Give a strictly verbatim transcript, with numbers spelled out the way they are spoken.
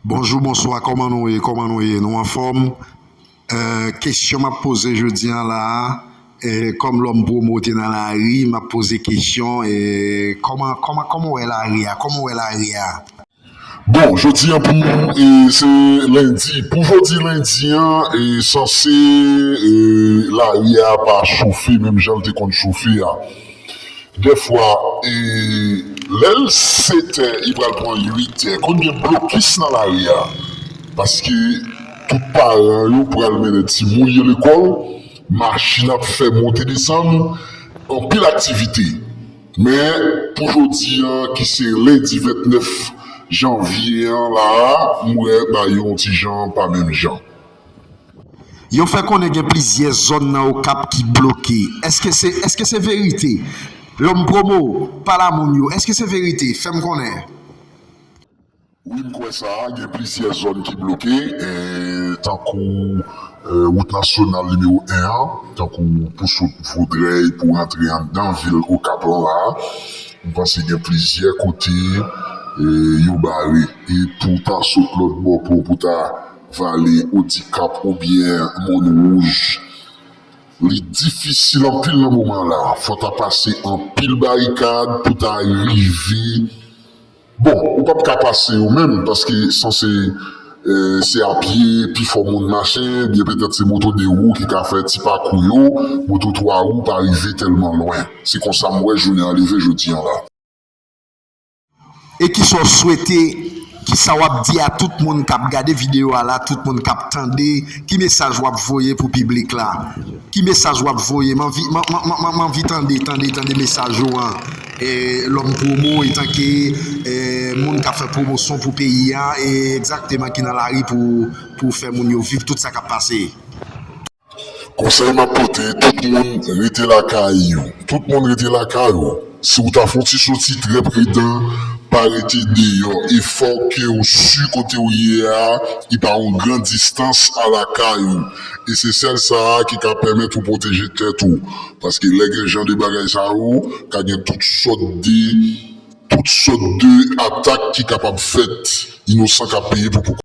Bonjou, bonswa, kòman nou ye? Kòman nou ye? Nou anfòm? Eh, kesyon m ap poze jodi a la a, eh, kòm lòm pwomo te nan lari, m ap poze kesyon, eh, kòman, kòman, kòman w wè lari a? Kòman w wè lari a? Bon, jodi a pou, eh, se lendi. Pou jodi lendi an, eh, sanse, eh, lari a pa chofe menm jan l te konn chofe a. Dèfwa, eh, lè l sèt è, li pral pran uit è. Konn gen blokis nan lari a. Paske tout paran yo pral mennen timoun yo lekòl, machin ap fè monte desann, anpil aktivite. Men, pou jodi a, ki se lendi vennèf janvye an la a, m wè bagay yo yon ti jan pa menm jan. Yo fè konnen gen plizyè zòn nan Okap ki bloke. Èske se, èske se verite? Lòm pwomo, pale a moun yo, èske se verite? Fè m konnen. Wi, m kwè sa, gen plizyè zòn ki bloke, eh, tankou, eh, wout nasyonal nimewo en an, tankou pou sot Vodrèy, pou rantre anndan vil Okap lan la a. M panse gen plizyè kote, eh, yo bare. E pou w ta sot lòt bò pon, pou w ta vale Odikap oubyen Mòn Wouj, li difisil anpil nan moman la. Fò w ta pase anpil barikad pou w ta rive. Bon, ou p ap ka pase yo menm, paske sanse, eh, se a pye pifò moun mache, byen petèt se moto de wou ki ka fè ti pakou yo, moto twa wou pa rive tèlman lwen. Se konsa m wè jounen an leve jodi a la. E kisa w swete, kisa w ap di a tout moun k ap gade videyo a la, tout moun k ap tande, ki mesaj w ap voye pou piblik la? Ki mesaj w ap voye? M anvi, m, m, m, m, m anvi tande, tande, tande mesaj ou an. E, lòm pwomo, etanke, e, moun k ap fè pwomosyon pou peyi a, e egzakteman ki nan lari pou, pou fè moun yo viv tout sa k ap pase. Konsèy m ap pote, tout moun rete lakay ou. Tout moun rete lakay ou. Si w ta fon ti soti trè pridan, pa rete deyò. E fò ke w si kote w ye a, li pa yon gran distans a lakay ou. E se sèl sa a ki ka pèmèt ou pwoteje tèt ou. Paske lè gen jan de bagay sa yo, ka gen tout sòt de, tout sòt de atak ki kapab fèt. Inosan k ap peye pou, pou